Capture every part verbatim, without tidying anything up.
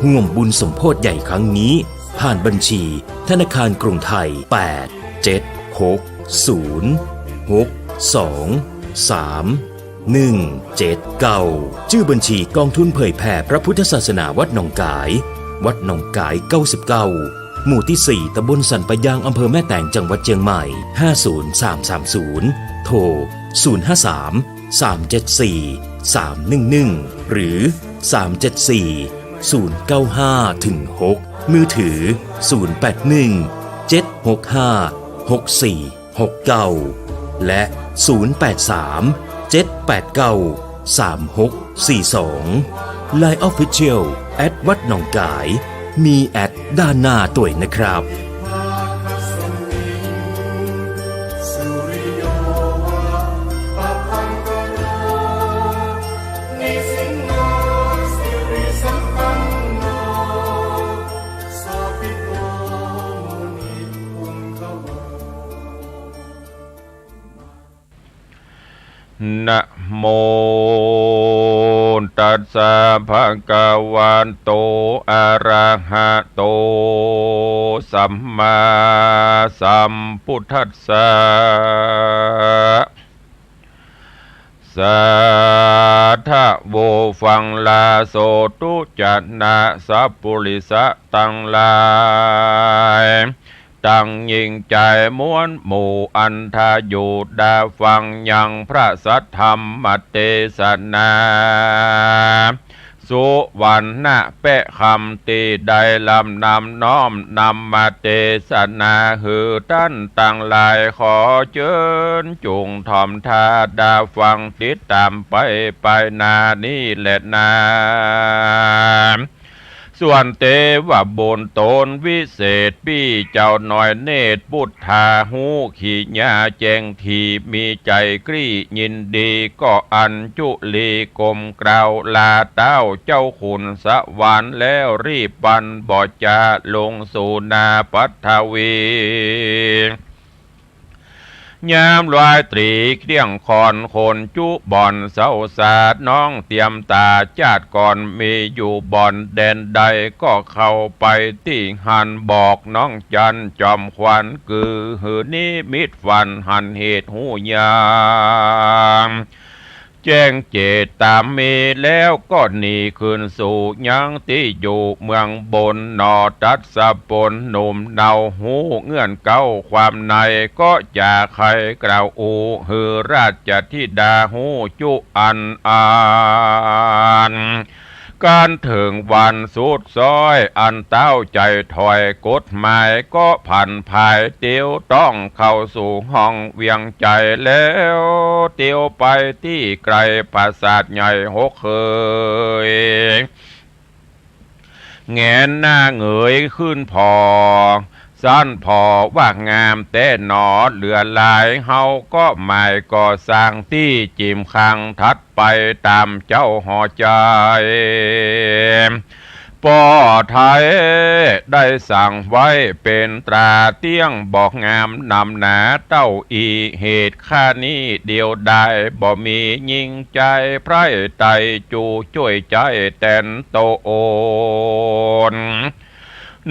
ร่วมบุญสมโภชใหญ่ครั้งนี้ ผ่านบัญชีธนาคารกรุงไทย แปด เจ็ด หก ศูนย์ หก สอง สาม หนึ่ง เจ็ด เก้า ชื่อบัญชีกองทุนเผยแผ่พระพุทธศาสนาวัดหนองก๋าย วัดหนองก๋าย เก้าสิบเก้า หมู่ที่สี่ ตำบลสันป่ายาง อำเภอแม่แตง จังหวัดเชียงใหม่ ห้าศูนย์สามสามศูนย์ โทร ศูนย์ห้าสาม สามเจ็ดสี่ สามหนึ่งหนึ่ง หรือ สามเจ็ดสี่ ศูนย์เก้าห้า ถึง หก มือถือ ศูนย์แปดหนึ่ง เจ็ดหกห้า หกสี่หกเก้า และ ศูนย์แปดสาม เจ็ดแปดเก้า สามหกสี่สอง ไลน์ Official แอดวัดหนองก๋าย มีแอดด้านหน้าตวยนะครับ นะโมตัสสะ ภะคะวะโต อะระหะโต สัมมาสัมพุทธัสสะ สาธะโว ฟังลาโสตุ จะนะสัปปุริสะตังหลาย ตังญิงใจ๋มวลหมู่อันทาอยู่ดาฟังยังพระสัทธรรมเตสนา สุวรรณะแปะคำตี้ได้ลำนำน้อมนำมาเตสนาหื้อต้านตังหลาย ขอเจิญจุ่งถ่อมท่าดาฟังติดต๋ามไปไปหน้านี้แลนา ส่วนเตวะบุญต๋นวิเศษปี้เจ้าน้อยเนตรปุทธา ฮู้ขีญาแจ้ง ตี้มีใจ๋กรี้ยินดี ก็อัญจุลีก้มกราบลาเต้าเจ้าขุนสวรรค์แล้ว รีบปันบ่จาลงสู่หน้าปัทวี ยามลอยตรีเที่ยงค่อน คนจุบ่อนเศร้าสาดน้องเตียมต๋า จาติก่อนมีอยู่บ่อนแดนใด ก็เข้าไปตี้หั้น บอกน้องจันทร์จอมขวัญ กือหื้อนิมิตฝันหันเหตุฮู้ยาม แจ้งเจตต๋ามมีแล้ว ก็หนีคืนสู่ยังตี้อยู่เมืองบนหนอ ตัสสะปนหนุ่มเนา ฮู้เงื่อนเก๊าความใน ก็จะใค่กล่าวอู้ หื้อราชธิดาฮู้จุอันอัน กั๋นเถิงวันสุดซ้อย อันเต้าใจ๋ถอยกฎหมาย ก็ผันผายเตียวต้องเข้าสู่ห้องเวียงใจ๋แล้ว เตียวไปตี้ไก๋ปราสาทใหญ่หกเขย แหงนหน้าเงยขึ้นผ่อ สันผ่อว่างามแต๊หนอเหลือหลาย เฮาก็หมายก่อสร้างตี้จิ๋มคาง ถัดไปต๋ามเจ้าหอใจ๋ ป้อไทยได้สั่งไว้เป๋นตราเตี้ยง บ่งามหนำหนาเต้าอี้ เหตุข้านี้เดียวดาย บ่มีญิงใจ๋ใผใต้ จูจ้วยใจ๊แตนโต๋น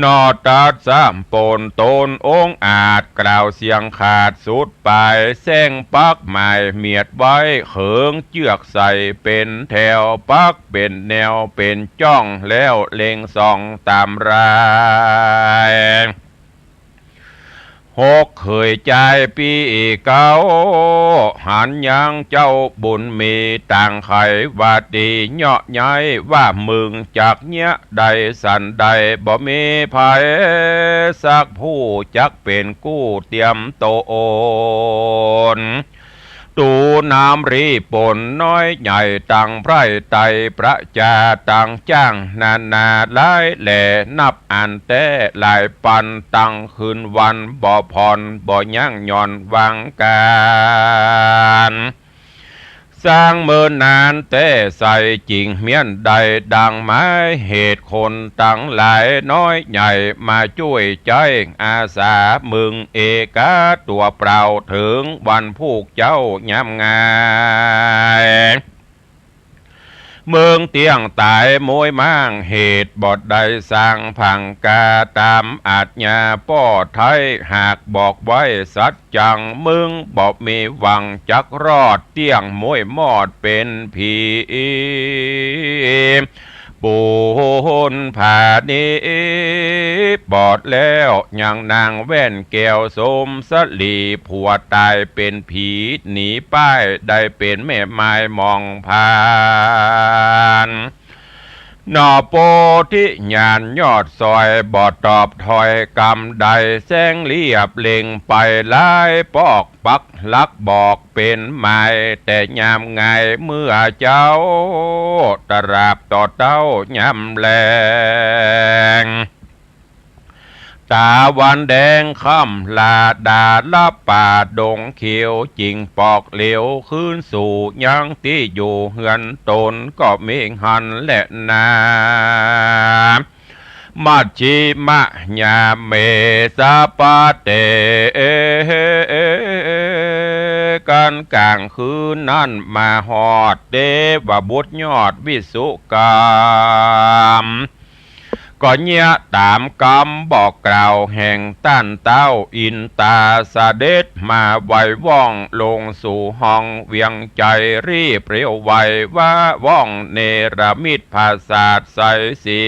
หนอ ตัสสะปนต๋นองอาจกล่าวเสียงขาดสุดป๋าย แส้งปักหมายเมียดไว้ เขิงเจื้อกใส่เป๋นแถว ปักเป๋นแนวเป๋นจ้อง แล้วเล็งส่องต๋ามราย หกเขยจายปี้เก๊า หันยังเจ้าบุญมีต่างไขว่าตี้ เยาะใย้ว่ามึงจักเยียะได้สันใด บ่มีใผสักผู้จักเป๋นกู้เตียมโต๋น ตูน้ำรีปนน้อยใหญ่ตังใผใต้ ประจาตังจ้างนานาหลายแหล่ นับอันแต๊หลายปัน ตังคืนวันบ่ผ่อน บ่ยั้งหย่อนวางก๋าน สร้างเมินนานแต๊ใส่ จิ่งเมี้ยนได้ดังหมาย เหตุคนตังหลายน้อยใหญ่ มาจ้วยใจ๊อาสา มึงเอกาตั๋วเปล่า เถิงวันพูกเจ๊ายามงาย มึงเตี้ยงต๋ายโม้ยม้าง เหตุบ่ได้สร้างผางกา ต๋ามอาจญาป้อไท้ หากบอกไว้สัจจัง มึงบ่มีหวังจักรอด เตี้ยงโม้ยมอดเป๋นผี ปูนผานี้บอดแล้ว ยังนางแว่นแก้วสมสลี ผัวต๋ายเป๋นผีหนีป้าย ได้เป๋นแม่ไม้หมองผ่าน หน่อโพธิญาณยอดซอย บ่ตอบถ้อยกำใด แสงเลียบเล็งไปหลายปอก ปักหลักบอกเป๋นหมาย แต่ยามงายเมื่อเจ๊า ตราบต่อเต๊ายามแลง ต๋าวันแดงค่ำลาดาลับป่าดงเขียว จิ่งปอกเหลียวคืนสู่ยังตี้อยู่ เฮือนตนก็มีหั้นแลนา มัชฌิมะยาเม สะปะเต กันก๋างคืนนั้นมาฮอด เตวบุตรยอดวิสุกาม ก็เยียะต๋ามกำบอกกล่าวแห่งต้านเต๊า อินต๋าเสด็จมาไวว่อง ลงสู่ห้องเวียงใจ๋ รีบเร็วไวว่าว่อง เนรมิตผาสาทใสสี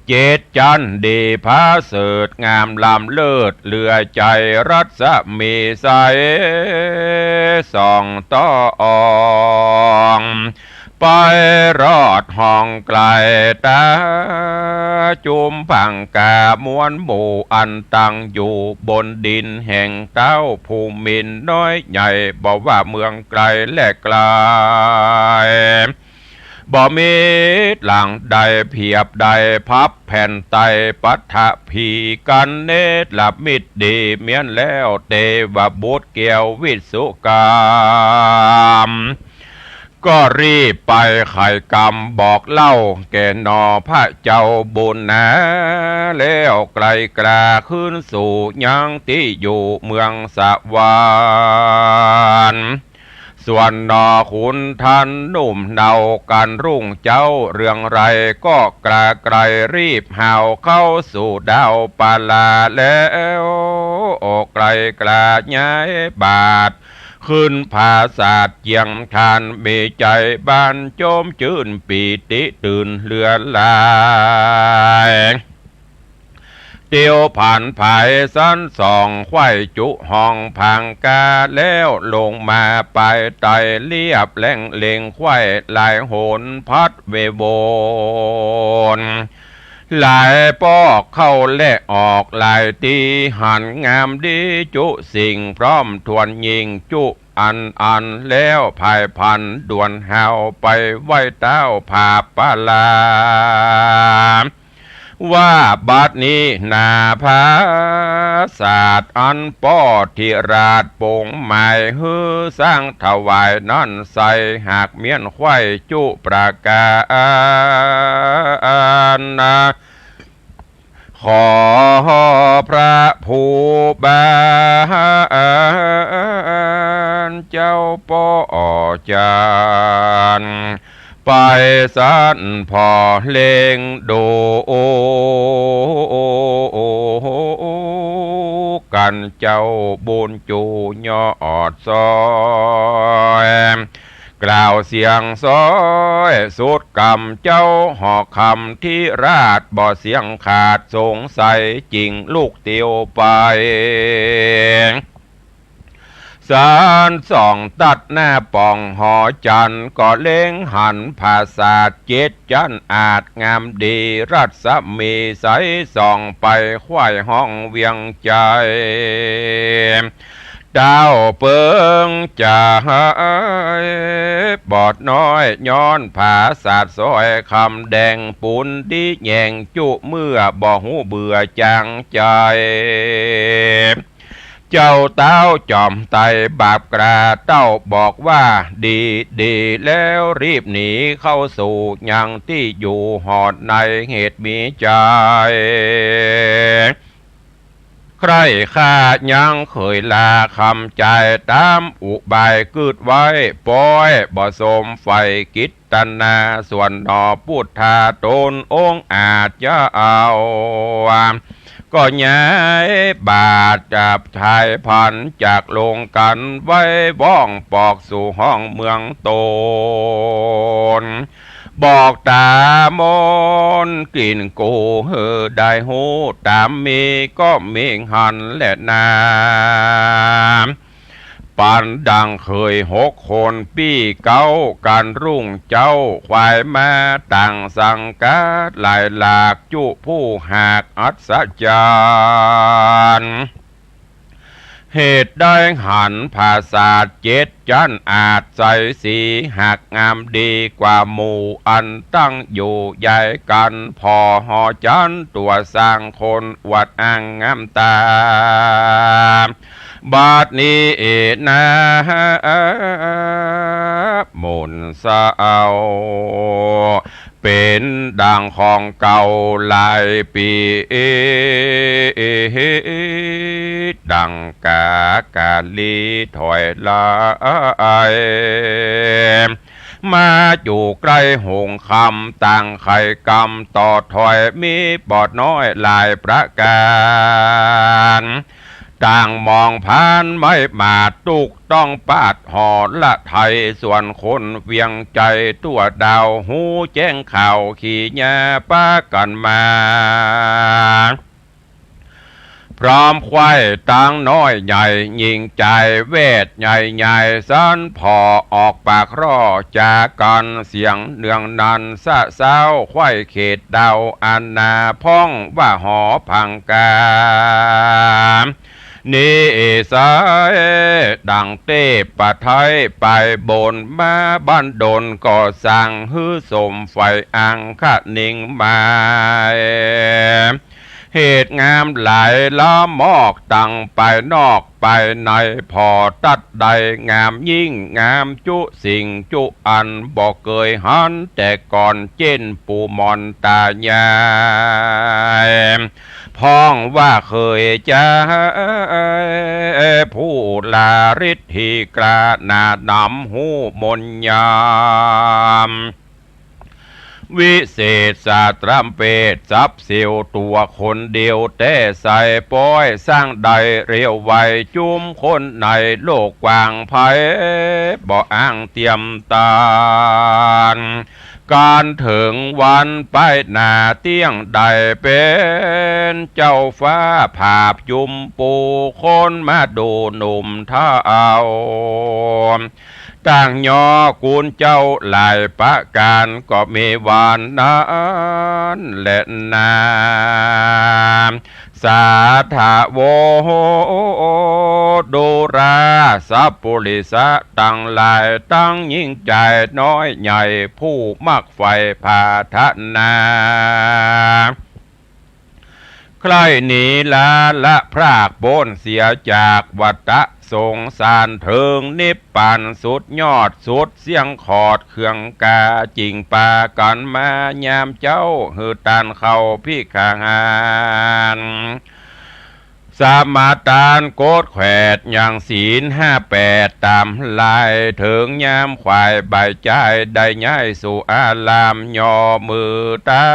เจ็ดจั้นดีผาเสริฐ งามล้ำเลิศเหลือใจ๋ รัศมีใสส่องต่ออ่อง ไปรอดห้องไกลต๋า จุมผางกามวลหมู่ อันตั้งอยู่บนดินแห่งเต๊า ภูมินทร์น้อยใหญ่ บ่ว่าเมืองไกลและไกล บ่มีหลังใดเพียบได้ พับแผ่นไตรปัทภี กันเนรมิตดีเมี้ยนแล้ว เตวบุตรแก้ววิสุกาม ก็รีบไปไขกำบอกเล่า แก่หน่อพระเจ้าบุญนา แล้วไกลกราคืนสู่ยังตี้อยู่เมืองสวรรค์ ส่วนหน่อขุนทันหนุ่มเนา กันรุ่งเจ๊าเรืองไร ก็กราไกรรีบหาวเข้าสู่ดาวปาลาแล้ว ออกไกลกราย้ายบาท ขึ้นผาสาทเจียงคาน มีใจ๋บานจมจื้นปีติตื่นเลือหลาย เตียวผ่านผายสันสอง ไขว้จุห้องผางกา แล้วลงมาปายไตเลียบแหลงเล็ง ไขว้หลายหนพัดเววน หลายปอกเข้าและออกหลายตี้ หันงามดีจุสิ่ง พร้อมถ้วนยิ่งจุอันอัน แล้วผายผันด่วนหาวไปไหว้เต๊าผาปาลา ว่าบัดนี้นาผาสาทอันป้อธิราชปงหมายหื้อสร้างถวายนั้นไซร้ หากเมี้ยนไขว้จุประก๋านนา ขอพระผู้บานเจ้าป้อจาน ไปสันผ่อเล็งดู กั๋นเจ้าบุญจูยอดซอย กล่าวเสียงซอยสุดกำ เจ้าหอคำธิราชบ่เสี้ยงขาดสงสัย จิ่งลุกเตียวไป สันสองตัดหน้าป่องหอจันทร์ ก็เล็งหันผาสาทเจ็ดจั้นอาจงามดี รัศมีใสส่องไปไขว้ห้องเวียงใจ๋ เต้าเปิงจ๋าย บอดน้อยย้อนผาสาทซอยคำแดง ปูนดีแยงจุเมื่อบ่ฮู้เบื่อจางใจ๋ เจ้าเต้าจอมไตรบาปกล้าเต้าบอกว่า ดี ดีแล้วรีบหนีเข้าสู่ยังตี้อยู่ ฮอดในเหตุมีใจ๋ ใคร่ข้ายังเขยลาคำใจ๋ ต๋ามอุบายกึ๊ดไว้ ป้อยบ่สมใฝ่กิตนา ส่วนหนอปุทธาต๋นองค์อาจจะเอา ก็ย้ายบาทจับชายพัน จากลงกั๋นไว้ว่องปอกสู่ห้องเมืองต๋น บอกต๋ามนกลิ่นกูหื้อได้ฮู้ ต๋ามมีก็มีหันแลนา ปันดังเขยหกคนปี้เก๊า กั๋นรุ่งเจ๊า ขวายมาต่างสังกัด หลายหลากจุผู้หากอัศจรรย์ เหตุได้หันผาสาทเจ็ดจั๊น อาจใสสีหากงามดีกว่าหมู่ อันตั้งอยู่ย้ายกั๋น ผ่อหอจันตั๋วสร้างคน อวดอ้างงามต๋า บัดนี้เอนา มนต์เศร้า เป๋นดังของเก่าหลายปี๋ ดังก๋ากาลีถอยหลัง มาอยู่ใก้หงส์คำ ต่างใค่กำต่อถอย มีบ่น้อยหลายประก๋าน ต่างมองผ่านไม้หมาด ตุ๊กต้องปาดหอละไท ส่วนคนเวียงใจ๋ตั๋วดาว ฮู้แจ้งข่าวขี่ยาปากั๋นมา พร้อมใคว่ตังน้อยใหญ่ ญิงจายแวดใหญ่ใหญ่ สันผ่อออกปากร่อจ๋ากั๋น เสียงเนืองนันสะเซ้า ใคว่เขตดาวอาณา พ่องว่าหอพังกา นี้ใส ดังเตพประไทยไปบน มาบั้นดลก็สั่ง หื้อสมใฝ่อังคะนิงหมาย เหตุงามหลายละมอก ตังไปนอกไปใน ผ่อตั๊ดได้งามยิ่ง งามจุสิ่งจุอัน บ่เกยหันแต่ก่อน เจ้นปู่หม่อนต๋ายาย พ่องว่าเขยจาย ผู้ลาฤทธิกล้าหนาหนำ ฮู้มนต์ยาม วิเศษสาตรำเปต สับเสี้ยวตั๋วคนเดียวแต๊ใส ป้อยสร้างได้เร็วไว จุมคนในโลกกว้างไพ บ่อ้างเตียมตาน ก๋านเถิงวันป้ายหน้าเตี้ยง ได้เป๋นเจ้าฟ้าผาบจุมปู่ คนมาดูหนุ่มเฒ่า ต่างยอกุนเจ้าหลายประก๋าน ก็มีวันนั้นแลนา สาธะโว ดูราสัปปุริสะตังหลาย ตังญิงจายน้อยใหญ่ ผู้มักใฝ่ผาถนา ใคร่หนีลาละพรากป๊นเสียจากวัฏฏะสงสาร เถิงนิพพานสุดยอดสุดเสี้ยงขอดเครื่องกา จึ่งปากั๋นมายามเจ๊า หื้อต้านเข้าภิกขาหาร สมาตานกดแขวดยังศีลห้าแปดต๋ามหลาย เถิงยามขวายบ่ายจาย ได้ย้ายสู่อาราม ยอมือต๋า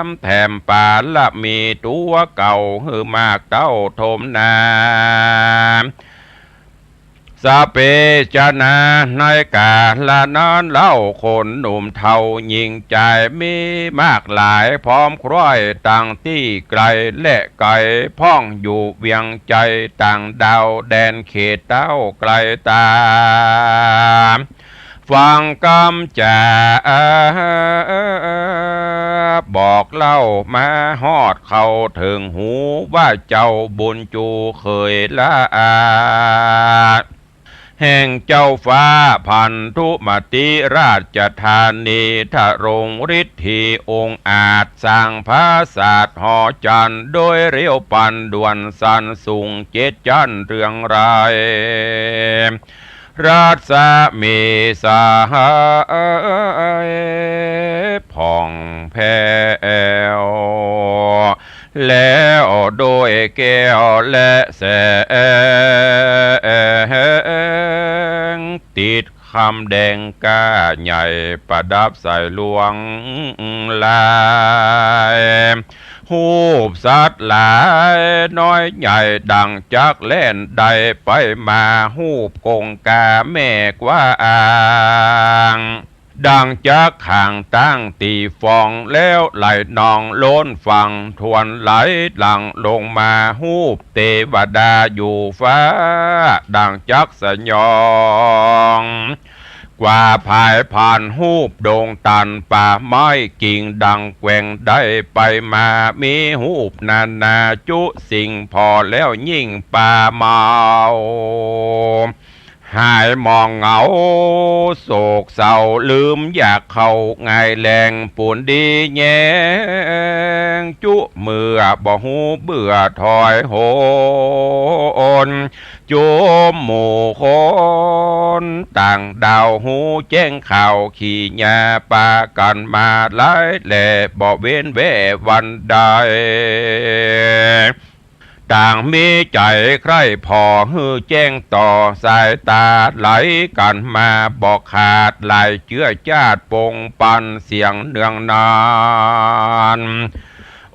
มแถมปารมีตั๋วเก่า หื้อมากเต้าทมนา สเปจนา ในกาละนั้นเล่า คนหนุ่มเฒ่าญิงจาย มีมากหลายพร้อมใคร่ ตังตี้ไกลและไก๋ พ่องอยู่เวียงใจ๋ต่างดาว แดนเขตเต้าไกลต๋า ฟังกำจ๋าบอกเล่ามาฮอดเข้าเถิงหู ว่าเจ้าบุญจูเขยละอา แห่งเจ้าฟ้าพันธุมติราชธานี ทรงฤทธีองค์อาจ สร้างผาสาทหอจันทร์ โดยเร็วปันด่วนสันสูงเจ็ดจั๊นเรืองราย รัศมีสหายผ่องแผ้ว แล้วโดยแก้ว และแสง ติดคำแดงก้าใหญ่ประดับใส่ลวงลาย ฮูปสัตว์หลายน้อยใหญ่ดั่งจักแล่นได้ไปมา ฮูปกงกาแม่กว้าง ดั่งจักขังตั้งตี้ฟอง แล้วไหลนองล้นฝั่งทวนไหลหลั่งลงมา ฮูปเตวดาอยู่ฟ้า ดั่งจักสยอง กว่าผายผ่าน ฮูปดงตันป่าไม้กิ่งดั่งแกว่งได้ไปมา มีฮูปนานาจุสิ่งผ่อแล้วยิ่งป่าเมา หายหมองเหงาโศกเศร้า ลืมอยากเข้าง่ายแลง ปูนดีแยงจุเมื่อบ่ฮู้เบื่อถอยโหน จุมหมู่คนต่างดาวฮู้แจ้งข่าว ขี่ยาปากั๋นมาหลายแหล่ บ่เว้นแว่วันใด ต่างมีใจ๋ใคร่ผ่อหื้อแจ้งต่อ สายต๋าไหลกั๋นมาบ่ขาด หลายเจื้อจ้าดปงปันเสียงเนืองนาน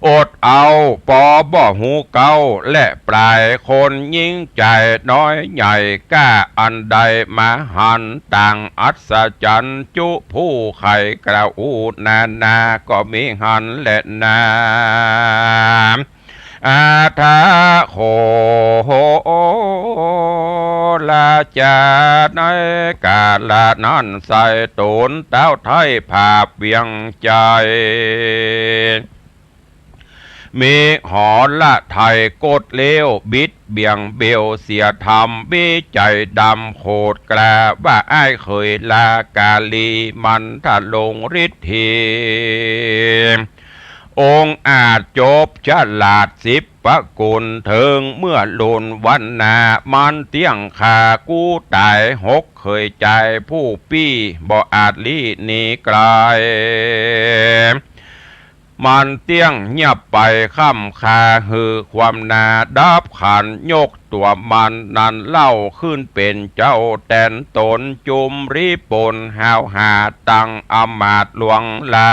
อดเอาปอบ่ฮู้เก๊า และปลายคนยิ่งใจ๋น้อยใหญ่กล้า อันใดมาหันต่างอัศจรรย์ จุผู้ใค่กล่าวอู้นานาก็มีหันแลนา อาทาโข ราชาในกาละนั้น ใส่ต๋นเต้าไท้ผาบเวียงใจ๋ มีหรไทยกดเลี้ยว บิดเบี่ยงเบลเสียธรรม มีใจ๋ดำโขดกล้า ว่าอ้ายเขยลากาลี มันทะลงฤทธี องอาจจบฉลาดสิบประกุล เถิงเมื่อลุนวันนา มันเตี้ยงฆ่ากู้ต๋าย หกเขยจายผู้ปี้ บ่อาจลี้หนีไกล มันเตี้ยงเงียบไปค่ำคา หื้อความนาดับขัน ยกตั๋วมันนั้นเล่า ขึ้นเป๋นเจ้าแตนต๋น จุมรีปนห้าวหา ตั้งอำมาตย์หลวงหลา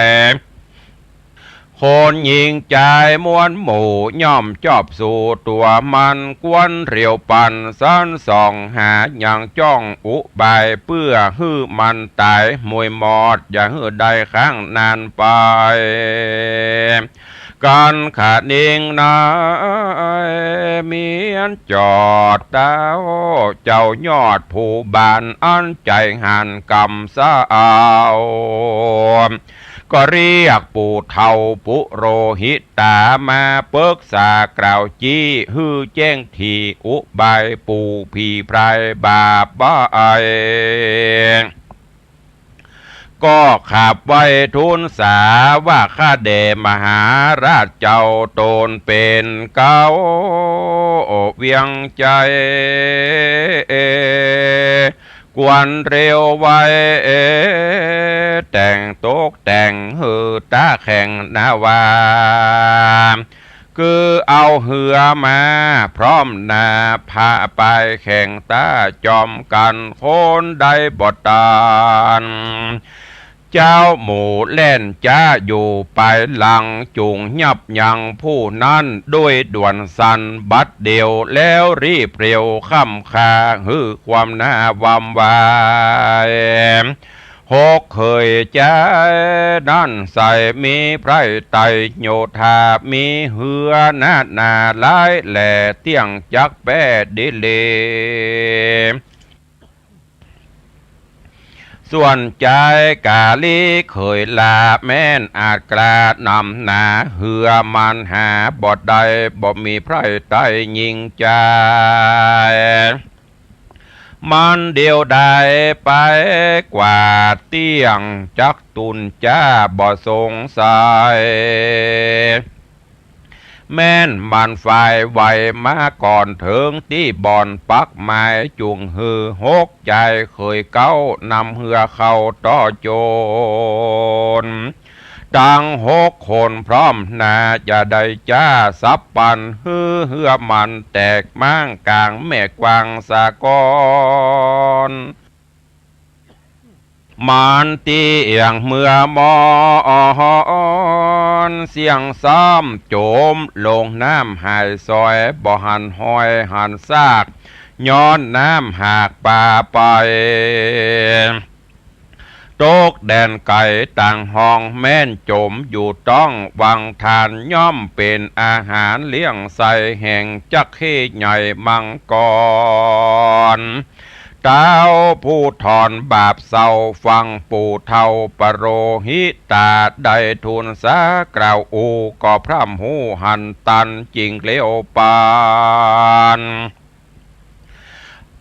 ย คนหญิงจายมวลหมู่ ย่อมจอบสู่ตั๋วมัน กวนเรียวปันสันส่องหา ยังจ้องอุบาย เปื้อหื้อมันต๋ายหมวยหมอด อย่าหื้อได้ค้างนานไป กั๋นขะนิงนาย เมียนจอดเต้า เจ้ายอดภูบาล อันใจ๋หันกำเศร้า ก็เรียกปู่เฒ่าปุโรหิตา มาปึกษากล่าวจี้ หื้อแจ้งถี่อุบาย ปู่ผีพรายบาปไอ ก็ขับไหว้ทูลสาว่า ข้าแด่มหาราชเจ้า ต๋นเป๋นเก๊าเวียงใจ๋ กวนเร็วไว แต่งตกแต่งหื้อต๊าแข่งนาวา คือเอาเฮือมาพร้อมนา พาไปแข่งต๊าจอมกั๋น คนใดบ่ตัน เจ้าหมู่แล่นจ๊าอยู่ปายหลัง จุ่งยับยั้งผู้นั้นด้วยด่วนสันบัดเดี่ยว แล้วรีบเร็วค่ำคา หื้อความนาวำวาย หกเขยจายนั้นใส่ มีไพร่ไตรโยธา มีเฮือนานาหลายแหล่ เตี้ยงจักแป้ดีหลี ส่วนจายกาลีเขยลา แม้นอาจกล้านำหนา เฮือมันหาบ่ได้ บ่มีไพร่ไตรยิ่งจาย มันเดี่ยวดายไปกว่า เตี้ยงจักตุนจ๊าบ่สงสัย แม้นมันฝ่ายไวมาก่อน เถิงตี้บ่อนปักหมาย จุ่งหื้อหกจายเขยเก๊านำเฮือเข้าต่อโจร ตังหกคนพร้อมหน้าจะได้จ้าสับปัน หื้อเฮือมันแตกม้างก๋างแม่กวางสะก่อน มันตี้เอี่ยงเมือมอน เสี้ยงซ้ำโจ๋มลงน้ำหายซอย บ่หันฮอยหันซาก ย้อนน้ำหากปาไป ตกแดนไก๋ต่างห้อง แม่นโจ๋มอยู่ต้องวังทาน ย่อมเป๋นอาหารเลี้ยงใส แห่งจักเข้ใหญ่มังกร เต้าผู้ถอนบาปเศร้า ฟังปู่เฒ่าปโรหิตา ได้ทูลสากล่าวอู้ ก็พร่ำฮู้หันตัน จิ่งเร็วปาน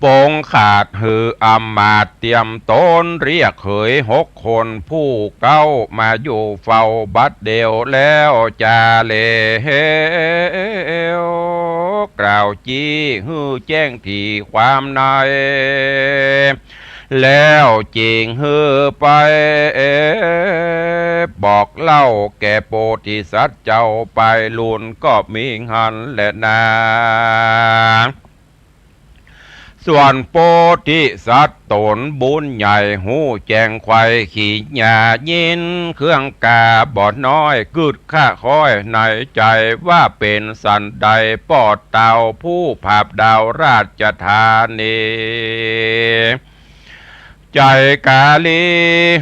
ปงขาดหื้ออำมาตย์เตรียมต๋น เรียกเขยหกคนผู้เก๊า มาอยู่เฝ้าบัดเดี่ยวแล้วจาเลว กล่าวจี้หื้อแจ้งถี่ความใน แล้วจิ่งหื้อไปบอกเล่าแก่โพธิสัตว์เจ้าไป ลุนก็มีหั้นแลนา ส่วนโพธิสัตว์ต๋นบุญใหญ่ ฮู้แจ้งไขว่ขีญา ยินเครื่องกาบ่น้อย กึ๊ดคะค้อยในใจ๋ว่า เป๋นสันใดป้อเต้าผู้ผาบดาวราชธานี ใจ๋กาลี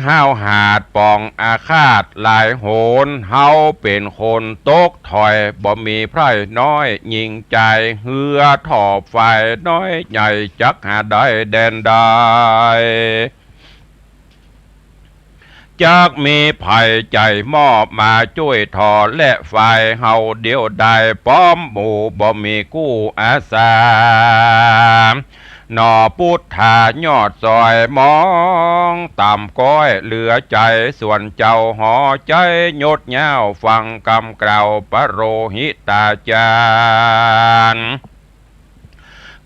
ห้าวหาดป๋องอาฆาตหลายหน เฮาเป๋นคนตกถอย บ่มีใผน้อยยิ่งใจ๋ เฮือถ่อฝ่ายน้อยใหญ่ จักหาได้แดนใด จักมีใผใจ๋มอบมาจ้วยถ่อ และฝ่ายเฮาเดียวดาย ป้อมหมู่บ่มีกู้อาสา หนอปุทธายอดซอย มองต่ำก้อยเหลือใจ๋ ส่วนเจ้าหอใจ๋ยศยาว ฟังกำกล่าวปโรหิตาจารย์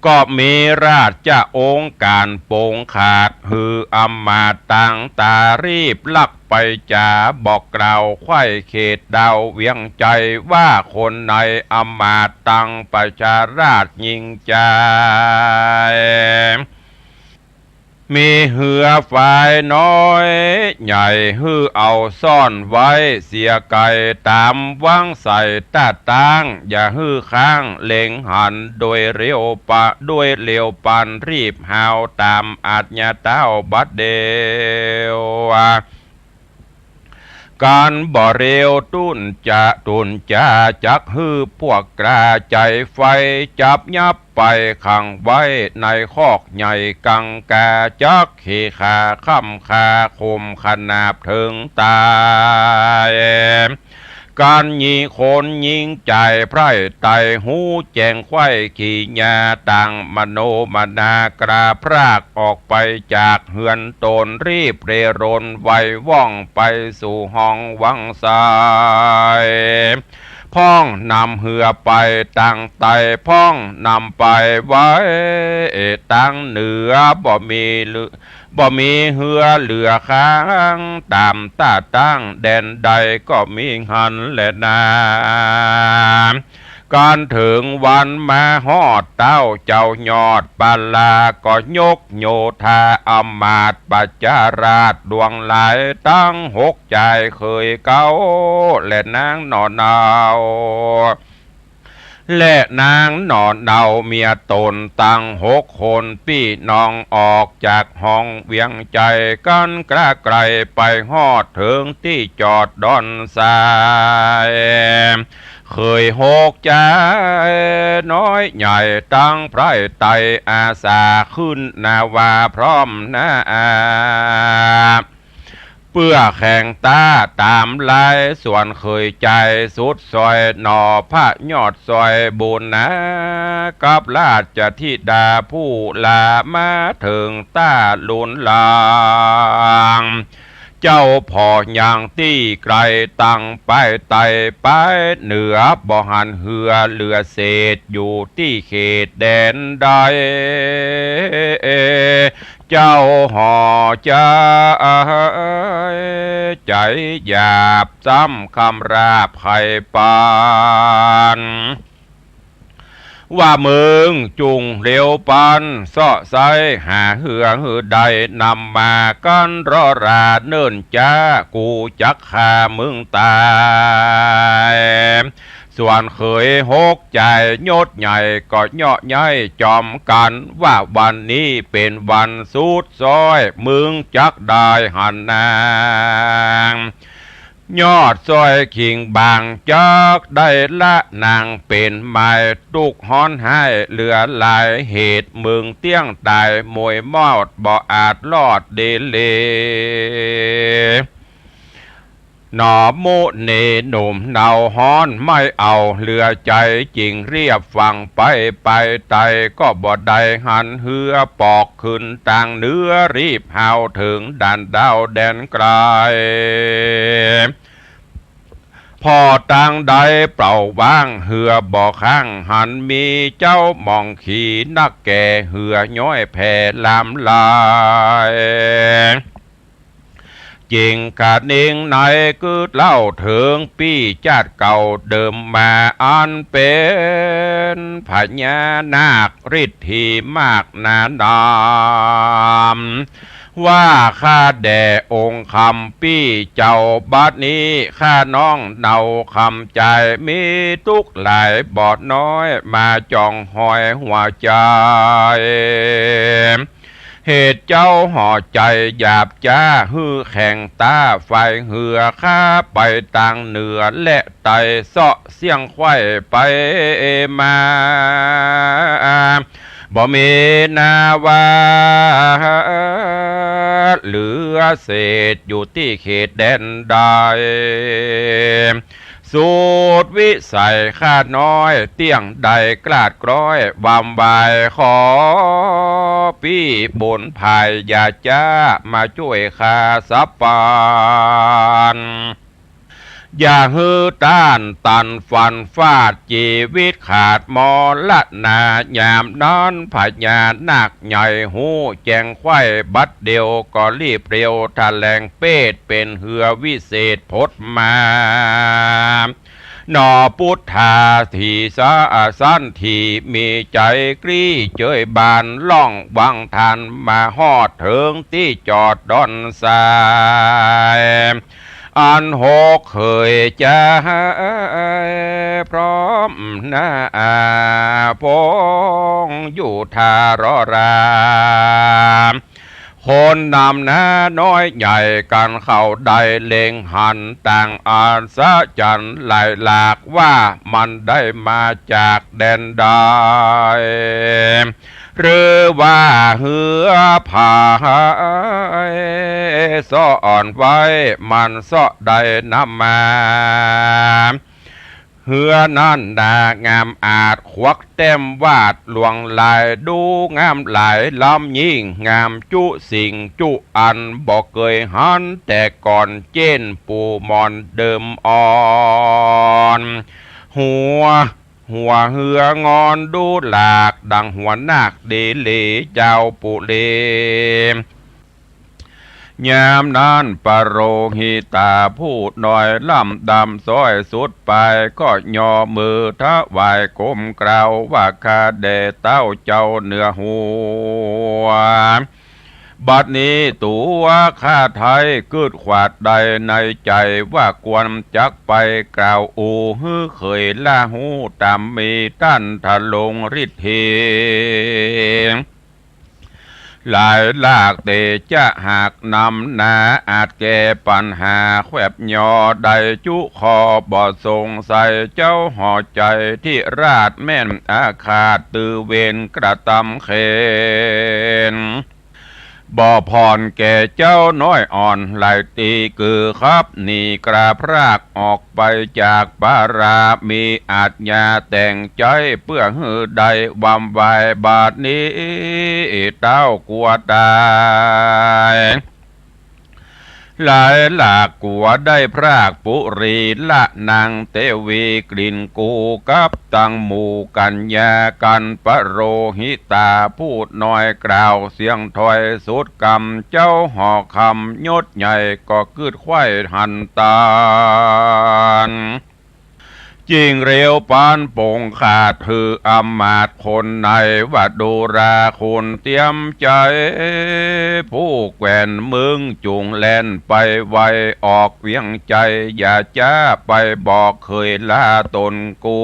ก็มีราชองค์ก๋านปงขาด หื้ออำมาตย์ตังต๋ารีบลักไปจ๋า บอกกล่าวไขว่เขตดาวเวียงใจ๋ ว่าคนในอำมาตย์ตังประชาราชยิ่งใจ๋ มีเฮือฝ่ายน้อยใหญ่ หื้อเอาซ่อนไว้เสียไก๋ ต๋ามวางใส่ต้าตั้ง อย่าหื้อค้างเล็งหัน โดยเร็วปะ โดยเร็วปันรีบหาว ต๋ามอาญาเต้าบัดเดี่ยว ก๋านบ่เร็วตุ๊นจะตุ๊นจา จักหื้อพวกกล้าใจ๋ไฟ จับยับไปขังไว้ในคอกใหญ่กังกา จักเขขาค่ำคา ข่มขนาบเถิงต๋าย ก๋านหยีคนยิ่งใจ๋ใผไต ฮู้แจ้งไขว่ขีญา ต่างมโนมนากล้าพราก ออกไปจากเฮือนต๋น รีบเร่ร่นไวว่องไปสู่ห้องวังใส พ่องนำเฮือไปตางใต้ พ่องนำไปไว้ตางเหนือ บ่มีเหลือ บ่มีเฮือเหลือค้าง ต๋ามต้าตั้งแดนใดก็มีหั้นแลนา ก๋านเถิงวันมาฮอด เต้าเจ้ายอดปาลา ก็ยกโยธาอำมาตย์ประชาราชดวงหลาย ตังหกจายเขยเก๊า และนางหน่อเนา และนางหน่อเนาเมียต๋นตังหกคนปี้น้อง ออกจากห้องเวียงใจ๋ ก๋านกล้าไก๋ไปฮอดเถิงตี้จอดดอนทราย เขยหกจายน้อยใหญ่ตังไพร่ไตอาสา ขึ้นหน้าว่าพร้อมหน้าอา เปื้อแข่งต้าต๋ามลาย ส่วนเขยใจ๋สุดซอยหน่อ พระยอดซอยบุญนา กับราชธิดาผู้หลา มาเถิงต้าลุนหลัง เจ้าผ่อยังตี้ไก๋ตังไปใต้ไปเหนือ บ่หันเฮือเหลือเศษอยู่ตี้เขตแดนใด เจ้าห่อใจ๋ ใจ๋หยาบซ้ำคำราบใค่ปาน ว่ามึงจุ่งเร็วปัน เซาะใส้หาเฮือหื้อได้ นำมากั๋นรอราเนิ่นจ๊า กูจักฆ่ามึงต๋าย ส่วนเขยหกใจ๋ยศใหญ่ก็เยาะเย้ยจ๋อมกั๋น ว่าวันนี้เป๋นวันสุดซ้อย มึงจักได้หันนาง ยอดซ้อยขิงบางจักได้ละนาง เป๋นไม้ตุ๊กฮ้อนไห้เหลือหลาย เหตุมึงเตี้ยงต๋ายมวยมอด บ่อาจรอดดีหลี หนอมุนีหนุ่มเนาฮ้อนไม่เอาเหลือใจ๋ จึงเรียบฝั่งไป ไปไตก็บ่ได้หันเฮือ ปอกขึ้นตางเหนือ รีบฮาวเถิงด่านดาวแดนไก๋ ผ่อตางใดเปล่าว่าง เฮือบ่ข้าง หันมีเจ้าหม่องขี่นักแก่ เฮือย้อยแผ่ลามลาย เจ๋งกะเน่งในกึ๊ดเล่าเถิงปี้จาติเก่าเดิมมา อันเป๋นพญานาคฤทธีมากหนานาม ว่าข้าแด่องค์คำปี้เจ้า บัดนี้ข้าน้องเนาคำใจ๋ มีตุ๊กข์หลายบ่น้อย มาจ่องหอยหัวใจ๋ เหตุเจ้าห่อใจ๋หยาบจ๊า หื้อแข็งต้าไฟเฮือ ข้าไปตางเหนือและไต เซาะเสี้ยงไขว้ไปมา บ่มีนาว่า เหลือเศษอยู่ตี้เขตแดนใด สุดวิสัยข้าน้อยเตี้ยงได้กล้าดกล้อย วำวายขอปี้บุญภายอย่าจ๊า มาจ้วยข้าสักปาน อย่าหื้อต้านตันฟันฟาด จีวิตขาดมรณา ยามนั้นพญานาคใหญ่ฮู้แจ้งไขว้บัดเดียว ก็รีบเร็วแถลงเปชเป๋นเฮือวิเศษพดมา หนอปุทธาถีสะ สันถีมีใจ๋กรี๊เจยบาน ล่องวังทันมาฮอดเถิงตี้จอดดอนทราย อันหกเขยใจ๋พร้อมหน้าปงอยู่ท่ารอรา คนนำหน้าน้อยใหญ่กั๋นเขาได้เล็งหัน ต่างอัศจรรย์หลายหลาก ว่ามันได้มาจากแดนใด หรือว่าเฮือผายซ่อนไว้ มันเซาะได้นำมา เฮือนั้นหนางามอาจ ควักแต้มวาดหลวงหลาย ดูงามหลายล้ำยิ่ง งามจุสิ่งจุอัน บ่เกยหันแต่ก่อน เจ้นปูหมอนเดิมอ่อน หัว หัวเฮืองอนดูหลาก ดังหัวนาคดีหลีเจ้าปุรี ยามนั้นปโรหิตาผู้น้อยล่ำดำซ้อยสุดปาย ก็ยอมือถวายก้มกราบว่า ข้าแด่เต้าเจ้าเหนือหัว บัดนี้ตั๋วข้าไท้กึ๊ดขวาดได้ในใจ๋ ว่าควรจักไปกล่าวอู่หื้อเขยละฮู้ต๋ามมีต้านทะลงฤทธี หลายหลากเตจะหากนำนา อาจแก้ปัญหาแคว่นยอได้จุข้อบ่สงสัย เจ้าห่อใจ๋ที่ราชแม่นอาฆาต ตือเวรกระตำเข็ญ บ่ผ่อนแก่เจ้าน้อยอ่อนหลายตี้ กือขับหนีกล้าพรากออกไปจากปารามี อาชญาแต่งใจ๊เปื้อหื้อได้วำวาย บาดนี้เต้ากลัวต๋าย หลายหลากกั๋วได้พรากปุรีละนางเตวีกลิ่นกูกับตังหมู่กัญญากันปโรหิตาผู้น้อยกล่าวเสียงถ้อยสุดกำ เจ้าหอคำยศใหญ่ก็กึ๊ดใคว่หันตาน จิ่งเร็วปานป๋งขาดหื้ออำมาตย์คนในวโดราคุณเตียมใจ๋ ผู้แคว่นมึงจุ่งแล่นไปไวออกเวียงใจ๋ อย่าจ๊าไปบอกเขยลาต๋นกู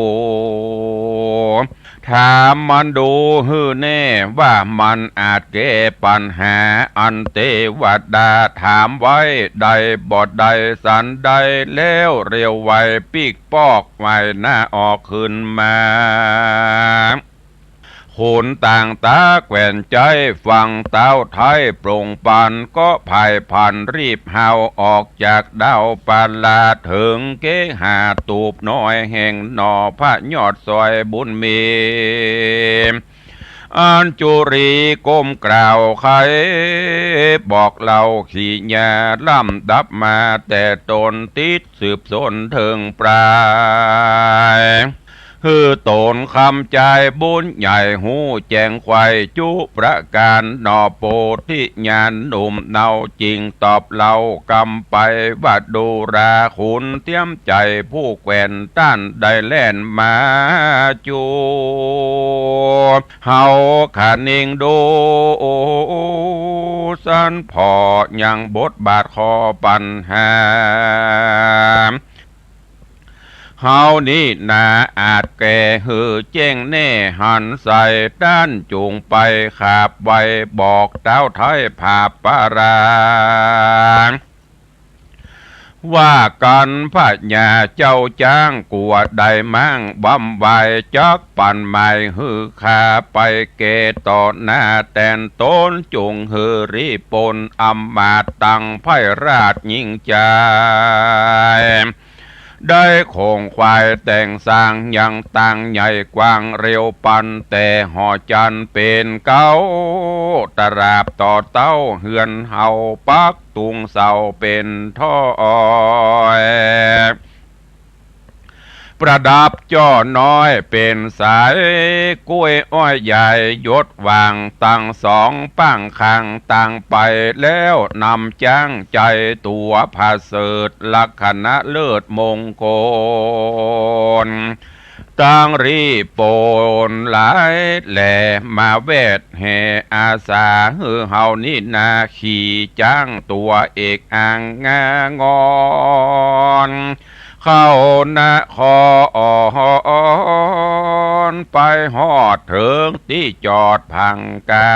ถามมันดูหื้อแน่ว่ามันอาจแก้ปัญหาอันเตวดาถามไว้ได้บ่ได้สันใด แล้วเร็วไวปิ๊กปอกไหว้หน้าออกขึ้นมา ขุนต่างต๋าแคว่นใจ๋ฟังเต้าไท้ปรงปัน ก็ผายผันรีบเฮาออกจากดาวปาลา เถิงเกหาตูบน้อยแห่งหน่อพระยอดซอยบุญมี อัญจุลีก้มกล่าวไขบอกเล่าขีญาลำดับมา แต่ต๋นติดสืบสนเถิงปลาย หื้อต๋นคำจายบุญใหญ่ฮู้แจ้งไขว่จุประก๋าน หน่อโปธิญาณหนุ่มเนาจิ่งตอบเล่ากำไป วโดราคุณเตียมใจ๋ผู้แคว่นต้านได้แล่นมา จู เฮาขะนิงดูสันผ่อยังบทบาทข้อปัญหา เฮานี้นาอาจแก้หื้อแจ้งแน่หันใส ต้านจุ่งไปขาบไหว้บอกเต้าไท้ผาบปารา ว่ากั๋นพญาเจ้าจ๊างกั๋วได้มั่งบำไหว้ จักปันหมายหื้อข้าไปแก้ต่อหน้าแตนต๋น จุ่งหื้อรีบปนอำมาตย์ตังไพร่ราชยิ่งใจ๋ ได้ของขวัญแต่งสร้างยังตั้งใหญ่กว้างเร็วปัน แต่หอจันทร์เป๋นเก๊าตราบต่อเต้า เฮือนเฮาปัก ตุงเสาเป๋นถ้อย ประดับจ้อน้อยเป๋นสาย กล้วยอ้อยใหญ่หยดหว่างตังสองป้างข้าง ต่างไปแล้วนำจ๊างใจ๋ตั๋วผะเสริฐ ลักขณะเลิศมงคล ตังรีบปนหลายแหล่มาแวดแห่อาสา หื้อเฮานี้นาขี่จ๊างตั๋วเอกอ้างงางอน เข้านครไปฮอดเถิงตี้จอดพังกา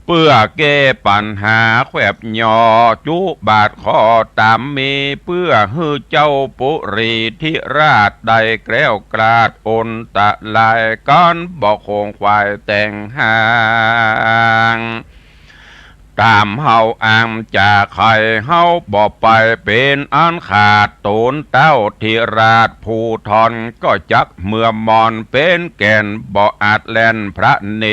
เปื้อแก้ปัญหาแขวบหย่อจุบาทข้อต๋ามมี เปื้อหื้อเจ้าปุรีธิราชได้แคล้วคลาดอนตะลาย กั๋นบ่ของขวัญแต่งห้าง ต๋ามเฮาอ้างจ๋าใค่ เฮาบ่ไปเป๋นอันขาด ต๋นเต้าธิราชผู้ทอน ก็จักเมื่อมอนเป๋นแก่น บ่อาจแล่นพระเน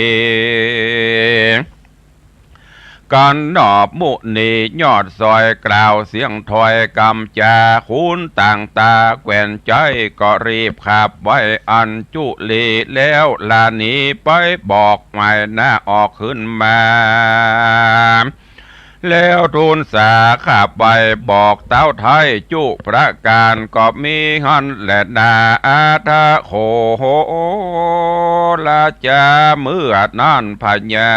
กั๋นนอบมุนียอดซอยกล่าวเสียงถ้อยกำจ๋า ขุนต่างต๋าแคว่นใจ๋ก็รีบขับไหว้อัญจุลี แล้วลาหนีไปบอกหมายหน้าออกขึ้นมา แล้วทูลสาขับไหว้บอกเต้าไท้จุประก๋าน ก็มีหั้นแหละนาอาทะโขราจา เมื่อนั้นพญา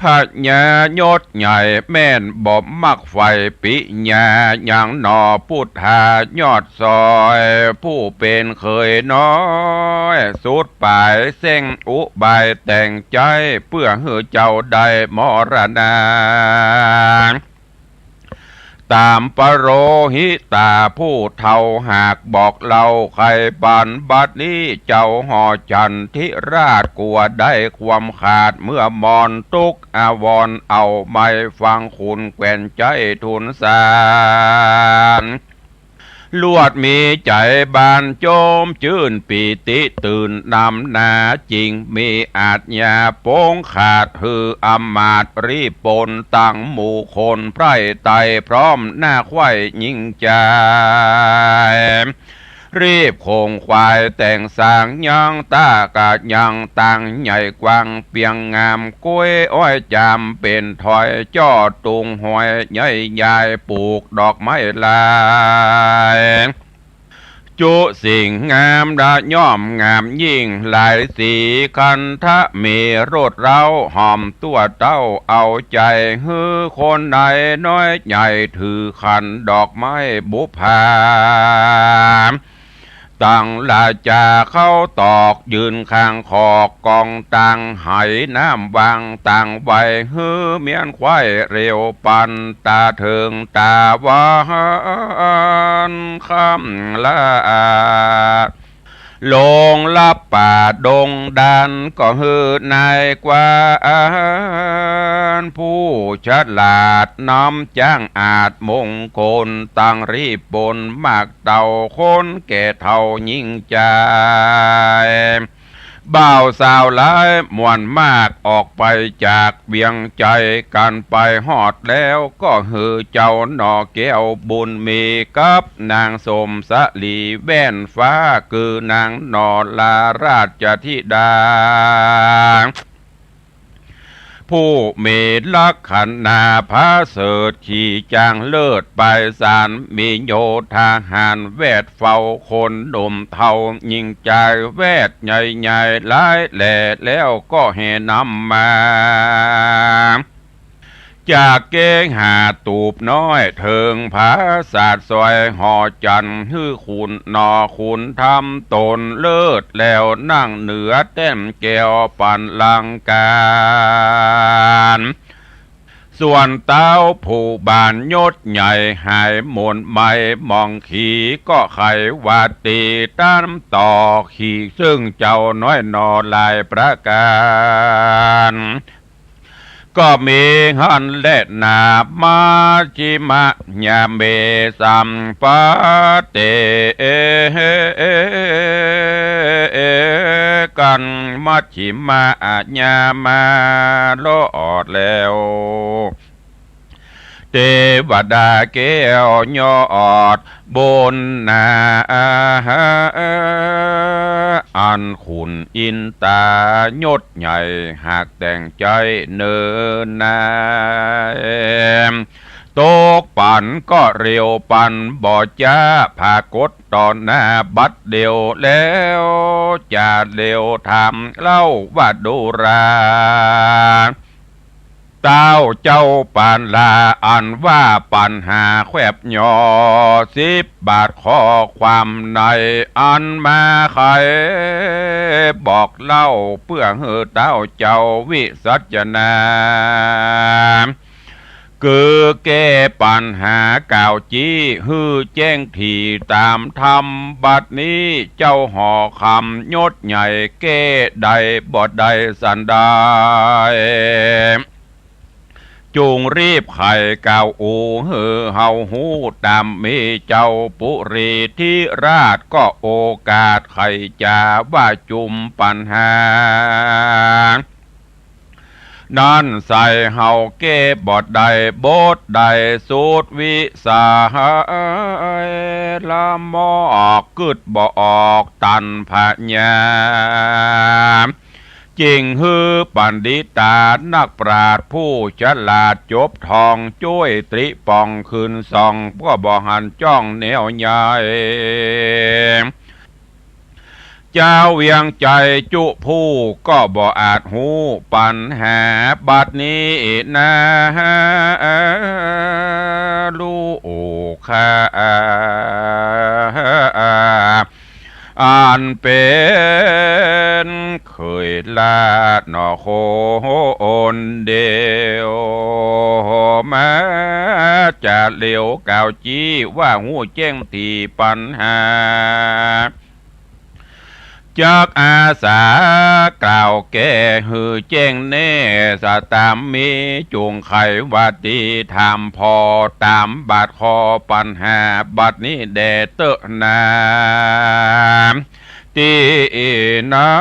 พญายศใหญ่แม่นบ่มักใฝ่ปิญญา ยังหน่อปุทธายอดซอย ผู้เป๋นเขยน้อยสุดป๋าย เส้งอุบายแต่งใจ๋ เปื้อหื้อเจ้าได้มรณา ต๋ามปโรหิตาผู้เฒ่าหากบอกเล่าไขปัน บัดนี้เจ้าหอจันทิราชกั๋วได้ความขาดเมื่อมอน ตุ๊กอาวรณ์เอาไม้ฟังขุนแคว่นใจ๋ทูลสาร เ ลวดมีใจ๋บานโจ๊มจื้นปีติตื่นนำนา จึงมีอาชญาปงขาดหื้ออำมาตย์รีบปน ตังหมู่คนไพร่ไตร่พร้อมหน้าใคว่ยิ่งใจ๋ รีบขงขวายแต่งสางยังตากะยังตังใหญ่กว้างเปียงงาม ก๊วยอ้อยจามเป๋นถอย จ้อตุงหวยใหญ่ใหญ่ ปูกดอกไม้หลาย จุสิ่งงามละย่อมงามยิ่งหลายสี คันทะมีรสเร้าหอมตั้วเต้า เอาใจ๋หื้อคนใดน้อยใหญ่ ถือขันดอกไม้บุปผา ตังราจาเข้าตอก ยืนข้างขอกกองตัง ไหน้ำวางตังไว้ หื้อเมี้ยนไขว่เร็วปัน ต๋าเถิงต๋าหวาน ค่ำละ ลงลับป่าดงดาน ก็หื้อนายกว้าน ผู้ฉลาดนำจ๊างอาจมงคล ตังรีบปนมากเต้า คนแก่เฒ่ายิ่งใจ๋ บ่าวสาวหลายม่วนมาก ออกไปจากเวียงใจ๋ กันไปฮอดแล้ว ก็หื้อเจ้าหน่อแก้วบุญมี กับนางสมสลีแว่นฟ้า คือนางหน่อลาราชธิดา ผู้มีลักขณาผาเสริฐ ขี่จ๊างเลิศไปสาร มีโยธาหารแวดเฝ้า คนหนุ่มเฒ่ายิ่งใจ๋ แวดใหญ่ๆ หลายแหล่ แล้วก็แห่นำมา จากเกหาตูบน้อย เถิงผาสาทซอยหอจันทร์ หื้อขุนหน่อขุนธรรมต๋นเลิศ แล้วนั่งเหนือแต้มแก้วปันลังการ ส่วนเต้าผู้บานยศใหญ่ หายหม่นไหม้หมองขี ก็ใค่ว่าตี๋ต๋ามต่อ ขี่ซึ่งเจ้าน้อยหน่อหลายประก๋าน ก็มีหั้นแลนา มัชฌิมะยาเม สัมปัตเต กันมัชฌิมะยามา ลอดแล้ว เตวดาแก้วยอดบุญนา อันขุนอินตายศใหญ่ หากแต่งใจ๊เนินนาย ตกปันก็เร็วปัน บ่จ๊าผากฏต่อหน้าบัดเดี่ยว แล้วจะเร็วถามเล่าว่าดูรา เต้าเจ้าปานลา อันว่าปัญหาแควบหย่อ สิบบาทข้อความใน อันมาไขบอกเล่า เปื้อหื้อเต้าเจ้าวิสัชนา คือแก้ปัญหากล่าวจี้ หื้อแจ้งถี่ต๋ามธรรม บัดนี้เจ้าหอคำยศใหญ่ แก้ได้บ่ได้สันใด จุ่งรีบไขกล่าวอู้ หื้อเฮาฮู้ต๋ามมี เจ้าปุรีธิราชก็โอกาส ไขจ๋าว่าจุมปัญหา นั้นใส่เฮาแก้บ่ได้ บทใดสุดวิสัย ละมอกกึ๊ดบ่ออกตันพญา จึงหื้อปัณฑิตานักปราชญ์ผู้ฉลาดจบทอง จ้วยตริป๋องขึ้นส่อง ก็บ่หันจ้องแนวใหญ่ จาวเวียงใจ๋จุผู้ก็บ่อาจฮู้ปัญหา บัดนี้นา ลูกข้า อันเป๋นเขยหล้าหน่อคนเดียว มาจะเร็วกล่าวจี้ ว่าฮู้แจ้งถี่ปัญหา จักอาสากล่าวแก้หื้อแจ้งแน่ สะตามมีจุ่งไขว่าตี้ ถามผ่อต๋ามบาดคอปัญหาบัดนี้แด่เต๊อะนา ตี้นั้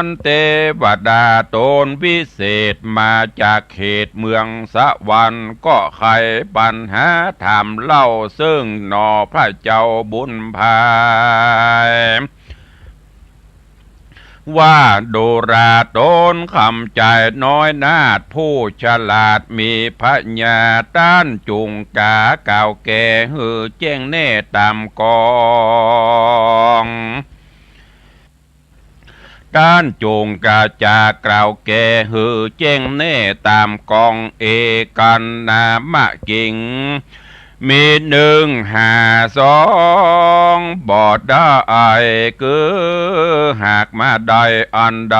นเตวดาต๋นวิเศษมาจากเขตเมืองสวรรค์ ก็ไขปัญหาถามเล่า เซิ่งหนอพระเจ้าบุญภาย ว่าดูราต๋นคำจายน้อยนาถ ผู้ฉลาดมีผญา ต้านจุ่งก๋ากล่าวแก้หื้อแจ้งแน่ต๋ามกอง ต้านจุ่งก๋าจากล่าวแก้หื้อแจ้งแน่ต๋ามกอง เอกัณณมะกิ๋ง มีนึ่งหาสองบ่ได้ กือหากมาได้อันใด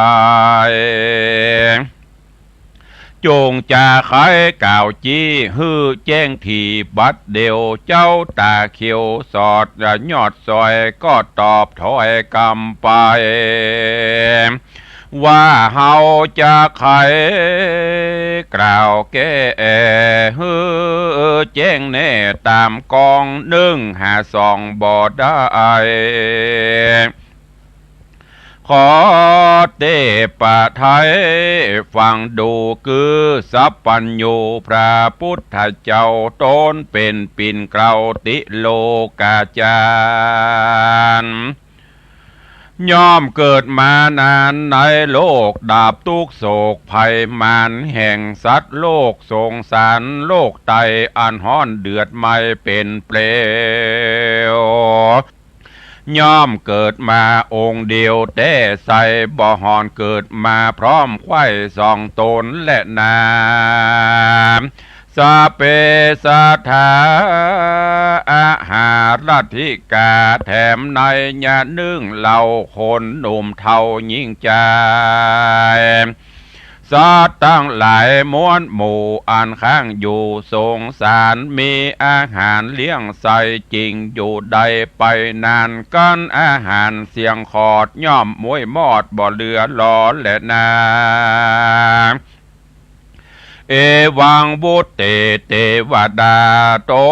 จุ่งจาไขกล่าวจี้ หื้อแจ้งถี่บัดเดี่ยว เจ้าต๋าเขียวสอดยอดซอย ก็ตอบถ้อยกำไป ว่าเฮาจะไขกล่าวแก้หื้อแจ้งแน่ต๋ามกอง นึ่งหาสองบ่ได้ ขอเตปะไทยฟังดู กือสัพพัญญูพระปุทธเจ้า ต๋นเป๋นปิ่นเกล้าติโลกาจารย์ ย่อมเกิดมานานในโลก ดับตุ๊กข์โศกภัยมารแห่งสัตว์โลก สงสารโลกไตอันฮ้อนเดือดไหม้เป๋นเปลว ย่อมเกิดมาองค์เดียวแต๊ไส้ บ่ห่อนเกิดมาพร้อมไขว้สองต๋นแลนา สะเปสะถาอาหารัตถิกา แถมในยะนึ่งเล่าคนหนุ่มเฒ่าญิงจาย สัตว์ตังหลายมวลหมู่อันค้างอยู่สงสาร มีอาหารเลี้ยงไส้จริงอยู่ได้ไปนาน กั๋นอาหารเสี้ยงขอดย่อมม้วยมอดบ่เหลือหลอแลนา เอวังวุตเต เตวดาต๋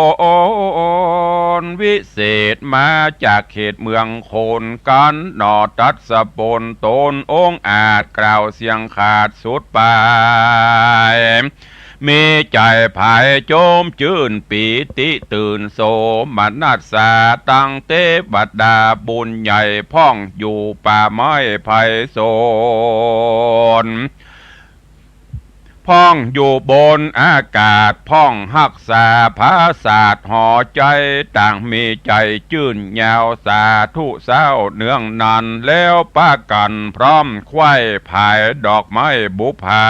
นวิเศษมาจากเขตเมืองโคน กั๋นหนอตรัสปนต๋นองอาจกล่าวเสียงขาดสุดปาย มีใจ๋ผายโจมจื้นปีติตื่นโสมนัสสา ตังเตวดาบุญใหญ่พ่องอยู่ป่าไม้ไพศาล พ่องอยู่บนอากาศ พ่องฮักษาผาสาทหอใจ๋ ต่างมีใจ๋จื้นยาวสาธุเศร้าเนืองนัน แล้วปะกั๋นพร้อมไขว้ผายดอกไม้บุปผา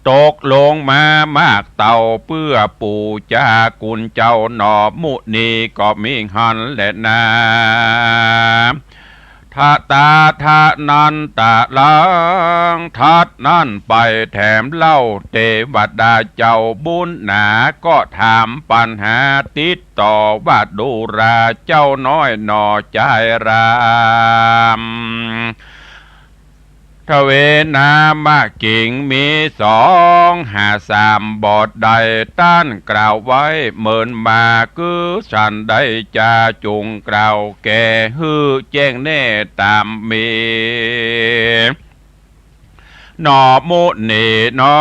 ตกลงมามากเต้าเปื้อปู๋จากุณเจ้าหนอ มุนีก็มีหั้นแลนา ทะตาทะนันตะลัง ถัดนั้นไปแถมเล่า เตวดาเจ้าบุญหนา ก็ถามปัญหาติดต่อว่าดูราเจ้าน้อยหนอจายราม ทเวนะมะกิ๋งมีสองหาสามบ่ได้ ต้านกล่าวไว้เมินมา กือฉันใดจาจุ่งกล่าวแก่หื้อแจ้งแน่ต๋ามมี หนอมุนีน้อ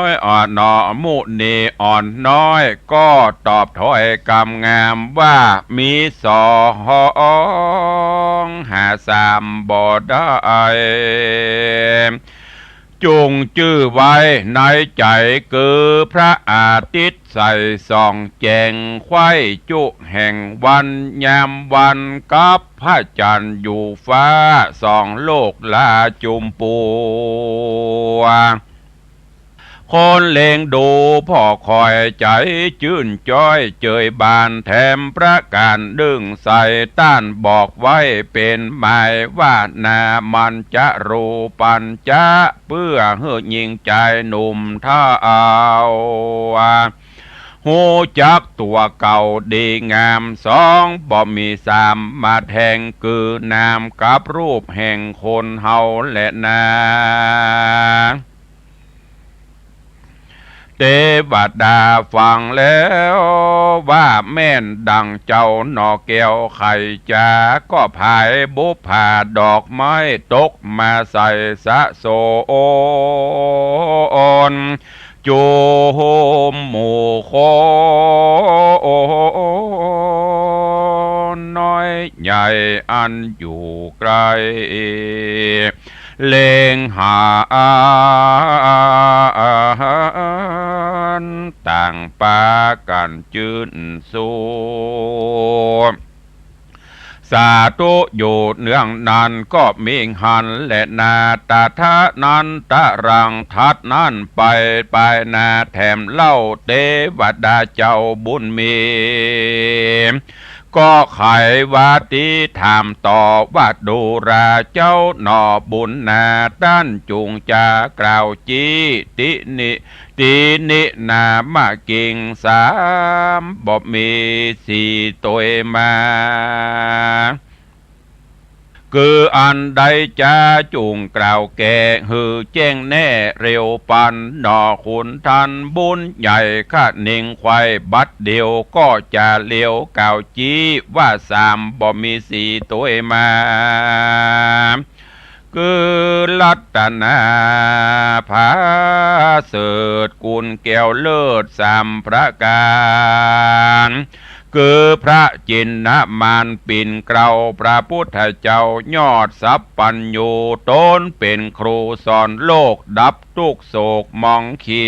ย อ่อนหนอมุนีอ่อนน้อย ก็ตอบถ้อยกำงามว่า มีสองหาสามบ่ได้ จุ่งจื้อไว้ในใจ๋ กือพระอาทิตย์ใสส่องแจ้ง ไขว้จุแห่งวันยามวัน กับพระจันทร์อยู่ฟ้าส่องโลกลาจุมปัว คนเล็งดูผ่อคอยใจ๋จื้นจ้อยเจยบาน แถมประก๋านนึ่งใส่ ต้านบอกไว้เป๋นหมายว่า นามันจะรูปัญจะ เปื้อหื้อญิงจายหนุ่มเฒ่า ฮู้จักตั๋วเก่าดีงาม สองบ่มีสามมาแทน กือนามกับรูปแห่งคนเฮาแลนา เตวดาฟังแล้วว่าแม่นดังเจ้าหนอแก้ว ใครจ๋าก็ผายบุปผาดอกไม้ตกมาใส่สะโสน จุมหมู่คนน้อยใหญ่อันอยู่ไกล เล็งหาอันต่างปากั๋นจื้นสู้ สาธุอยู่เนืองนั้นก็มิหันแลนา ตถานันตะรัง ถัดนั้นไปปายหน้าแถมเล่า เตวดาเจ้าบุญมี ก็ไขว่าตี้ถามต่อว่า ดูราเจ้าหนอบุญนา ต้านจุ่งจ๋ากล่าวจี้ ตินิ ตินินามะกิงสามบ่มีสี่ตวยมา คืออันใดจา จุ่งกล่าวแก่หื้อแจ้งแน่เร็วปัน หนอขุนทันบุญใหญ่คะนิงไขว่ บัดเดี่ยวก็จะเร็วกล่าวจี้ว่า สามบ่มีสี่ตวยมา คือรัตนาผาเสริฐกุลแก้วเลิศสามประก๋าน คือพระจินนมานปิ่นเกล้า พระพุทธเจ้ายอดสัพพัญญู ต๋นเป๋นครูสอนโลก ดับตุ๊กข์โศกหมองขี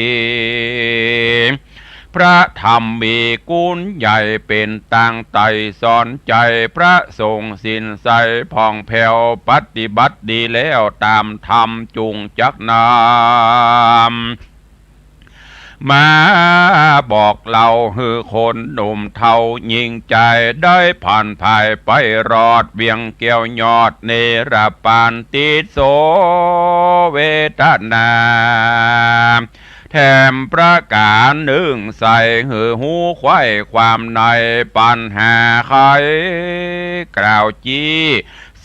พระธรรมมีกุณใหญ่เป๋นตางไต่สอนใจ๋ พระสงฆ์ศีลใสผ่องแผ้ว ปฏิบัติดีแล้วต๋ามธรรม จุ่งจักนำมาบอกเล่าหื้อคนหนุ่มเฒ่าญิงจาย ได้ผ่านผายไปรอดเวียงแก้วยอดเนรปาน ติดโสเวทนา แถมประก๋านนึ่ง ใส่หื้อฮู้ไขว่ความในปัญหาไขกล่าวจี้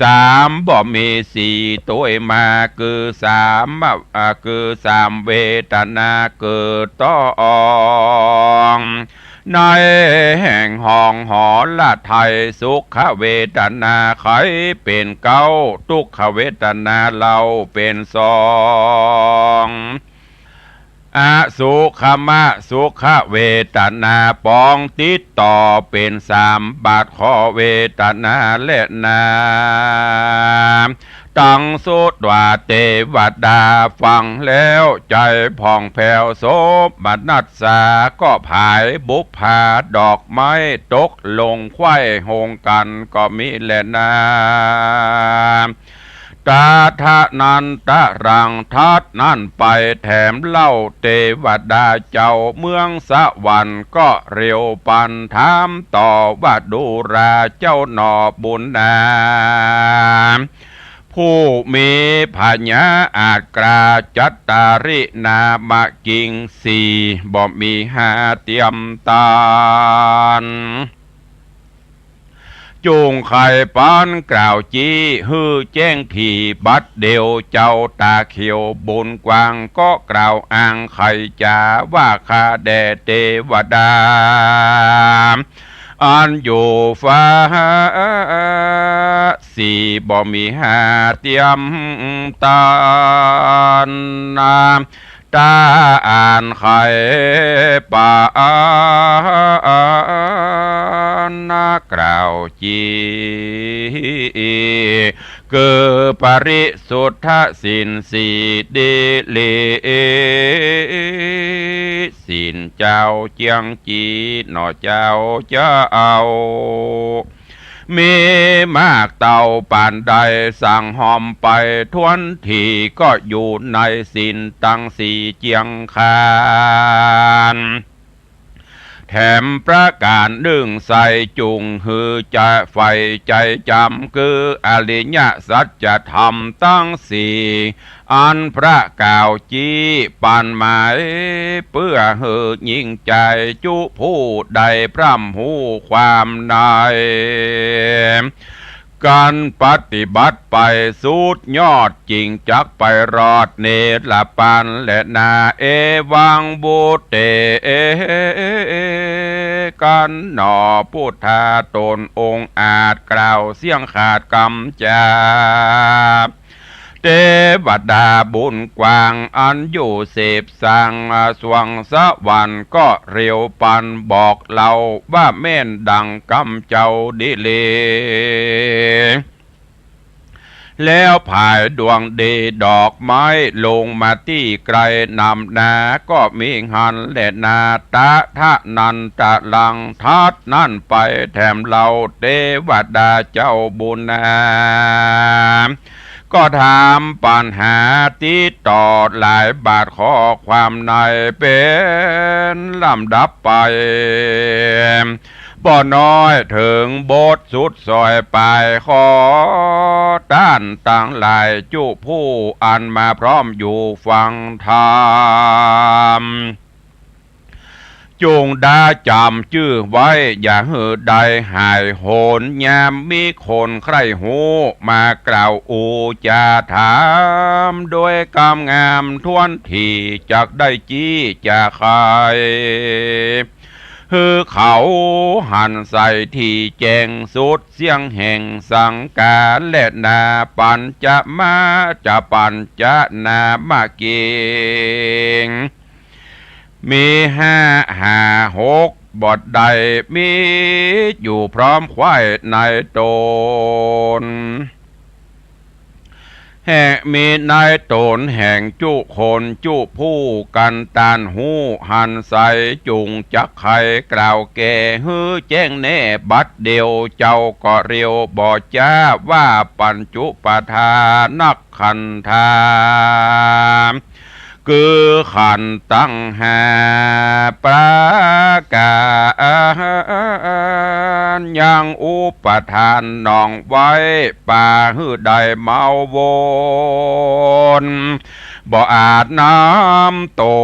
สามบ่มีสี่ตวยมา คือสามอ่ะ คือสามเวทนาเกิดต้อง ในแห่งห้องหอละไทย สุขเวทนาไขเป๋นเก้า ทุกขเวทนาเล่าเป๋นสอง อสุขมสุขเวทนาปองติดต่อเป๋นสาม บาดข้อเวทนาแลนา ตังสุตวาเตวดาฟังแล้วใจ๋ผ่องแผ้วโสมนัสสา ก็ผายบุปผาดอกไม้ตกลงไขว้โฮงกั๋นก็มีแลนา ตถานันตะรัง ถัดนั้นไปแถมเล่า เตวดาเจ้าเมืองสวรรค์ก็เร็วปันถามต่อว่า ดูราเจ้าหนอบุญนา ผู้มีผญาอาจกล้า จัตตารินามะกิงสี่บ่มีห้าเตียมตาน จุ่งไขปันกล่าวจี้หื้อแจ้งถี่ บัดเดี่ยวเจ้าต๋าเขียวบุญกว้าง ก็กล่าวอ้างไขจ๋าว่า ข้าแด่เตวดา อันอยู่ฟ้าสี่บ่มีห้าเตียมตานนา ต๋าอันไขปันกล่าวจี้ คือปริสุทธศีลสี่ดีหลี ศีลเจ้าเจียงจี้หนอเจ้าเจ้า มีมากเต้าปานใดสั่งหอมไปถ้วนที ก็อยู่ในศีลตังสี่เจียงคาน แถมประก๋านนึ่งใส่จุ่งหื้อจะใฝ่ใจ๋จ๋ำ คืออริยสัจธรรมตังสี่ อันพระกล่าวจี๊ปันหมาย เปื้อหื้อยิ่งใจ๋จุผู้ได้พร่ำฮู้ความใน กั๋นปฏิบัติไปสุดยอด จึ่งจักไปรอดนิรปันแลนา เอวัง วุตเต กั๋นหนอ พุทธาต๋นองค์อาจกล่าวเสี้ยงขาดกำจ๋า เตวดาบุญกว้างอันอยู่เสพสังสวงสวรรค์ก็เร็วปันบอกเล่าว่าแม่นดังกำเจ้าดีหลี แล้วผายดวงดีดอกไม้ลงมาตี้ไกลนำนา ก็มีหั้นแลนา ตะทะนันตะลัง ถัดนั้นไปแถมเล่าเตวดาเจ้าบุญนา ก็ถามปัญหาติดต่อหลายบาทข้อความในเป๋นลำดับไป บ่น้อยเถิงบทสุดสอยปลาย ขอต้านตังหลายจุผู้อันมาพร้อมอยู่ฟังธรรม จุ่งดาจ๋ำจื้อไว้อย่าหื้อได้หายโหน ยามมีคนใคร่ฮู้มากล่าวอู้จ๋าถาม โดยกำงามถ้วนถี่จักได้จี้จ๋าไข หื้อเขาหันใส่ถี่แจ้งสุดเสี้ยงแห่งสังขารแลนา ปัญจมาจะปัญจนามกิง มีห้าหาหกบทใดมีอยู่พร้อมไขว้ในต๋น แห่งมีในต๋นแห่งจุคนจุผู้กั๋นตานฮู้หันใส จุ่งจักไขกล่าวแก่หื้อแจ้งแน่บัดเดียว เจ้าก็เร็วบ่จ๊าว่าปัญจุปาทานักขันธา คือขันธ์ตังห้าประก๋าน ยังอุปาทานหน่องไว้ ปาหื้อได้เมาวน บ่อาจนำต๋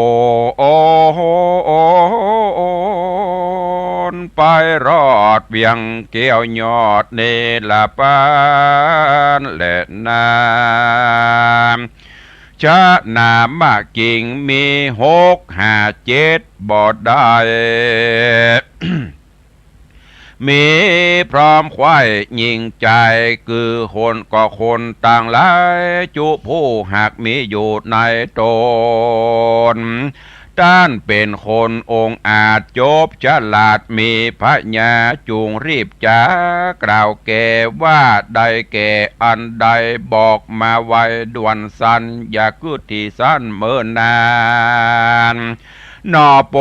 นไปรอดเวียงแก้วยอดนิรปันแลนา ชะนามกิงมีหกห้าเจ็ดบ่ได้ มีพร้อมไขว้ยิ่งใจ๋ คือคนก็คนตังหลายจุผู้หากมีอยู่ในต๋น ต้านเป๋นคนองอาจจบฉลาดมีผญา จุ่งรีบจ๋ากล่าวแก่ว่าได้แก่อันใดบอกมาไวด่วนสัน อย่ากึ๊ดถี่สั้นเมินนาน หน่อโพ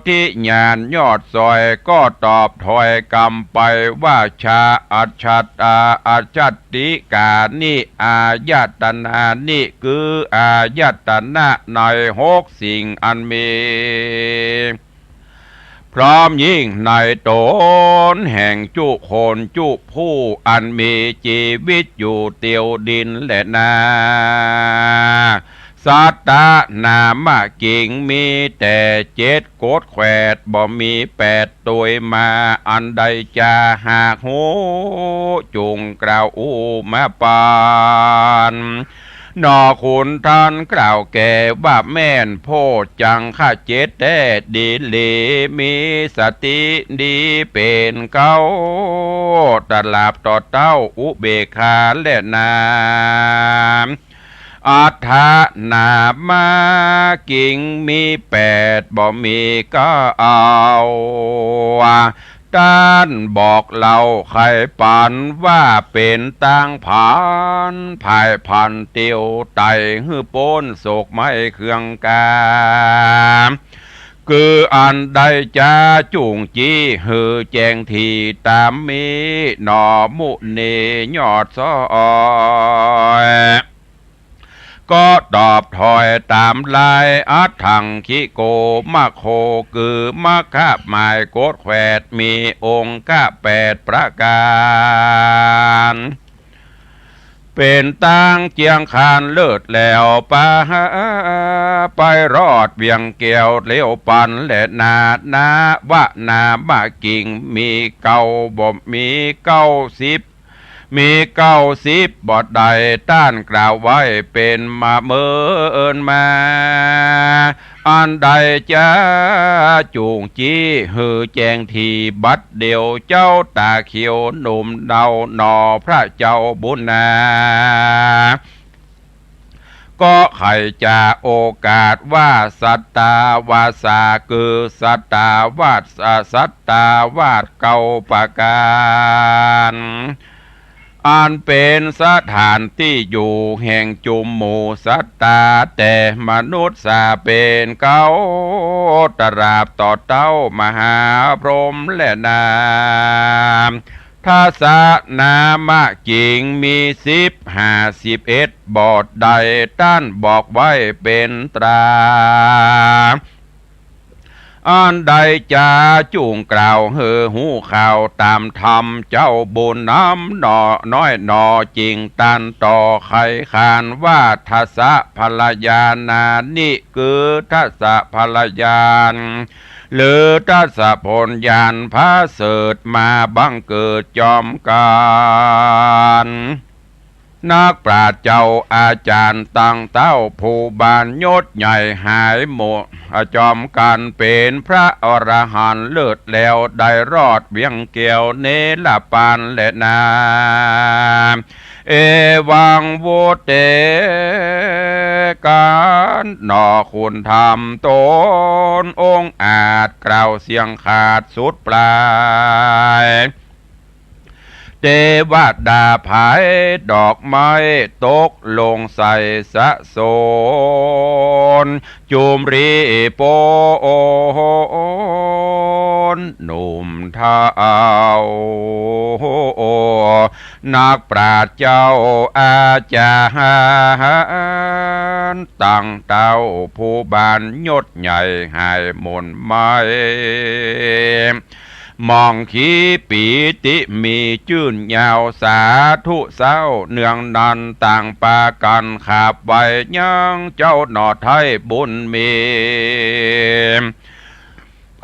ธิญาณยอดสอยก็ตอบถ้อยกำไปว่า ชะอัจฉัตตาอัจฉัตติกานิ อายตนานิ คืออายตนะในหกสิ่งอันมี พร้อมยิ่งในต๋นแห่งจุคนจุผู้อันมีจีวิตอยู่เตียวดินแลนา สัตตนามกิงมีแต่เจ็ดกฎแขวด บ่มีแปดตวยมา อันใดจาหากฮู้จุ่งกล่าวอู้มาปัน หน่อขุนท่านกล่าวแก่ว่าแม่นโพชฌังคะเจ็ดแต๊ดีหลี มีสติดีเป๋นเก๊า ตราบต่อเต้าอุเบกขาแลนา อัฏฐนามกิงมีแปด บ่มีเก๊า ต้านบอกเล่าไขปันว่าเป๋นตางผัน ผายผันเตียวไต่หื้อป๊นโศกไม้เคืองกา คืออันใดจาจุ่งจี้หื้อแจ้งถี่ต๋ามมี หน่อมุนียอดสอย ก็ตอบถ้อยต๋ามลาย อัฏฐังคิโก มัคโค คือมัคคะหมายกฎแขวด มีองค์แปดประก๋าน เป๋นตางเจียงคานเลิศแล้ว ไป ไปรอดเวียงแก้วเตียวปันแลนา นาวนามะกิ่ง มีเก้าบ่ มีเก้าสิบ มีเก้าสิบบ่ได้ ต้านกล่าวไว้เป๋นมาเมินมา อันใดจะจุ่งจี้หื้อแจ้งทีบัดเดี่ยว เจ้าต๋าเขียวหนุ่มเนาหนอพระเจ้าบุญนา ก็ใค่จะโอกาสว่าสัตตาวาสา คือสัตตาวาส สัตตาวาสเก้าประก๋าน อันเป๋นสถานตี้อยู่แห่งจุมหมู่สัตตา แต่มนุษย์สาเป๋นเก้า ตราบต่อเต้ามหาพรหมแลนา ทัสสะนามะกิ่ง มีสิบห้าสิบเอ็ดบ่ได้ ต้านบอกไว้เป๋นตรา อันใดจะจุ่งกล่าวหื้อฮู้ข่าวต๋ามธรรม เจ้าบุญนำหนอ น้อยหนอ จิ่งตันต่อใค่ขานว่า ทัสสะพลญานานิ คือทัสสะพลญาณ หรือทัสสะพลญาณผาเสริฐมาบังเกิดจอมกั๋น นักปราชญ์เจ้าอาจ๋ารย์ตังเต้า ผู้บานยศใหญ่หายหมด จอมกั๋นเป๋นพระอรหันต์เลิศแล้ว ได้รอดเวียงแก้วเนรปานแลนา เอวัง วุตเต ก๋านหนอคุณธรรมต๋นองอาจ กล่าวเสียงขาดสุดปลาย เตวดาผายดอกไม้ตกลงใส่สะโสน จุมรีโปนหนุ่มเฒ่า นักปราชญ์เจ้าอาจ๋ารย์ตังเต้า ผู้บานยศใหญ่หายหม่นไหม มองขีปีติมีจื้นยาว สาธุเซ้าเนืองนัน ต่างปากั๋นขาบไหว้ยังเจ้าหนอไท้บุญมี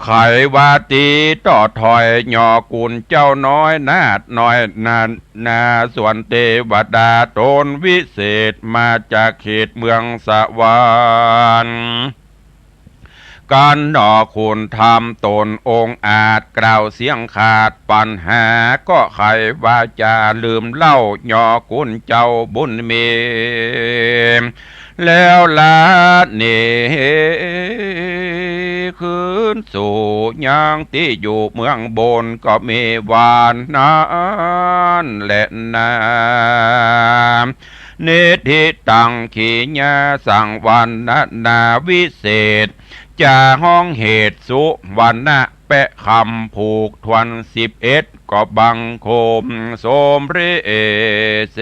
ใค่ว่าตี้ต่อถ้อยหนอคุณเจ้าน้อยนาถน้อยนานา ส่วนเตวดาต๋นวิเศษมาจากเขตเมืองสวรรค์ ก๋านหนอคุณธรรมต๋นองอาจ กล่าวเสียงขาดปัญหา ก็ใค่ว่าจะลืมเล่าหนอคุณเจ้าบุญมี แล้วละหนีคืนสู่ยังตี้อยู่เมืองบน ก็มีวันนั้นแลนา นิทธิตังขีญาสังวรรณนาวิเศษ จะฮ้องเหตุสุวรรณะแปะคำผูกถ้วนสิบเอ็ด ก็บังคมสมเร็จเส